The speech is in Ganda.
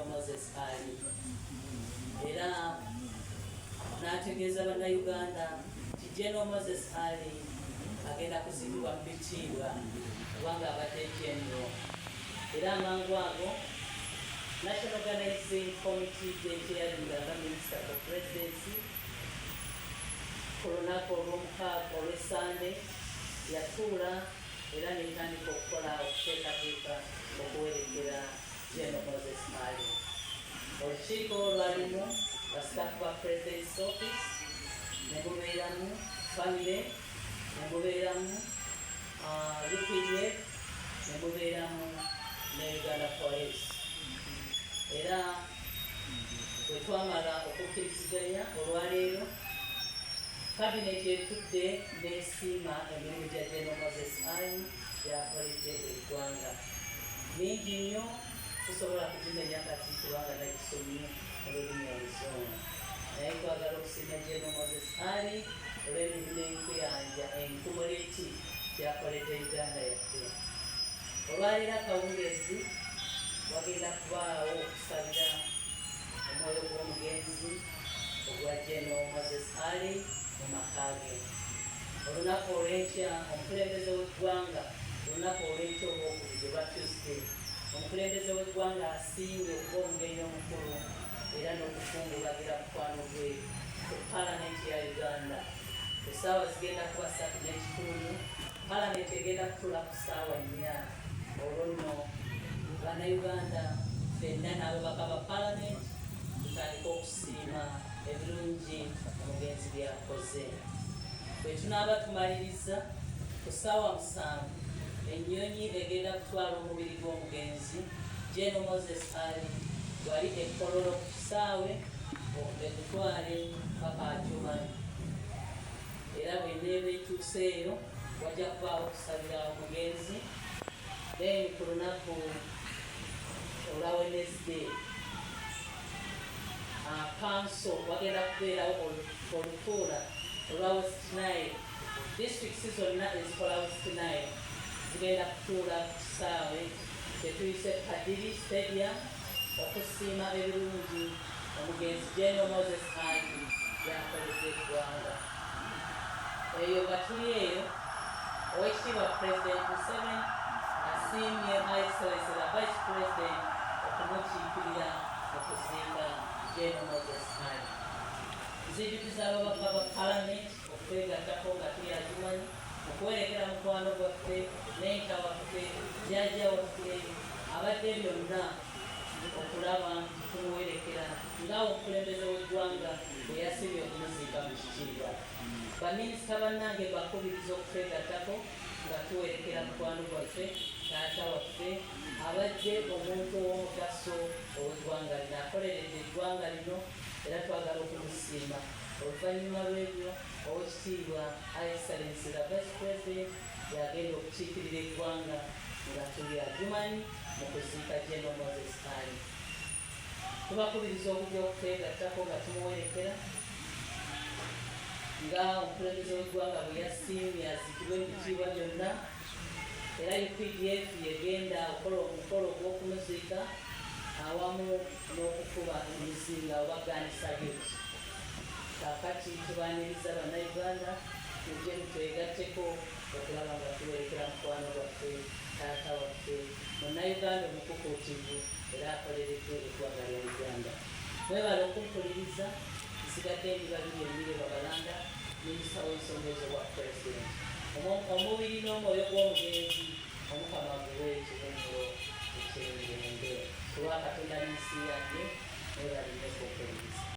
Moses Ali era n'ategeeza Bannayuganda nti General Moses Ali agenda kuziikibwa mu bitiibwa kubanga abadde General. Era amangu ago National Organizing Committee gyenkyeyalinga nga Minister for Presidency ku lunaku olw'omukaaga olw'Essande yatuula era netandika okukola okuteekateeka okuwerekera General Moses Ali. Olukiiko lwalimu ba staff ba President's Office, ne mubeeramu family, ne mubeeramu UPDF, ne mubeeramu ne Uganda Police. Era bwe twamala okukkiriziganya olwaleero, Kabineti etudde n'esiima emirimu gya General Moses Ali gy'akoledde eggwanga. Mingi nnyo sisobola kugimenya kati kubanga nagisomye mu lulimi Oluzungu. Naye twagala okusiima General Moses Ali olw'emirimu enkuyanja enkumuliti gy'akoledde Uganda yaffe. Olwaleero akawungeezi wagenda kubaawo okusabira omwoyo gw'omugenzi ogwa General Moses Ali mu maka ge. Olunaku olw'enkya omukulembeze w'eggwanga, olunaku olw'enkya Olwokubiri oba Tuesday, omukulembeze w'eggwanga asiimye okuba omugenyi omukulu era n'okukungubagira mukwano gwe ku Palamenti ya Uganda. Essaawa zigenda kuba 3:30, Palamenti egenda kutuula ku ssaawa 4. Olwo nno Bannayuganda ffenna n'ababaka ba Palamenti tutandike okusiima ebirungi omugenzi by'akoze. Bwe tunaaba tumalirizza, ku ssaawa 7 ennyonyi egenda kutwala omubiri gw'omugenzi General Moses Ali wali e Kololo ku kisaawe egutwale paka Adjumani. Era bw'eneeba etuuseeyo wajja kubaawo okusabira omugenzi, then ku lunaku olwa Wednesday kanso wagenda kubeerawo olutuula olwa West Nile. Disitulikiti zonna ezikola West Nile zigenda kutuula ku kisaawe kyetuyise Padiri Stadium okusiima ebirungi omugenzi General Moses Ali by'akoledde eggwanga. Eyo nga tuli eyo, Oweekitiibwa President Museveni asiimye Her Excellency the Vice President okumukiikirira mu kuziika General Moses Ali. Nzijukiza ababaka ba Palamenti okutwegattako nga tuli Adjumani mu kuwerekera mukwano gwaffe, mentor waffe, jjajja waffe abadde byonna okulaba nti tumuwerekera nga omukulembeze w'eggwanga bwe yasiimye okumuziika mu kitiibwa. Baminisita bannange mbakubiriza okutwegattako nga tuwerekera mukwano gwaffe, taata waffe abadde omuntu ow'omugaso ow'eggwanga lino, akoleredde eggwanga lino era twagala okumusiima. Oluvannyuma lw'ebyo, Oweekitiibwa Her Excellency the Vice President y'agenda okukiikirira eggwanga nga tuli Adjumani mu kuziika General Moses Ali. Tubakubiriza okujja okutwegattako nga tumuwerekera nga omukulembeze w'eggwanga bwe yasiimye aziikibwe mu bitiibwa byonna, era UPDF y'egenda okukola omukolo ogw'okumuziika awamu n'okukuba emizinga oba gun salute. Kaakati tubaaniriza Bannayuganda mujje mutwegatteko okulaba nga tuwerekera mukwano gwaffe, taata waffe, Munnayuganda omukukuutivu era akoleredde eggwanga lya Uganda. Mwebale okumpuliriza, nsigadde ndi Babirye Emilly Babalanda, Minisita w'ensonga ez'obwa Pulezidenti. Omubiri n'omwoyo gw'omugenzi Omukama aguwe ekiwummulo eky'emirembe. Ku lwa Katonda n'ensi yange, mwebale nnyo okumpuliriza.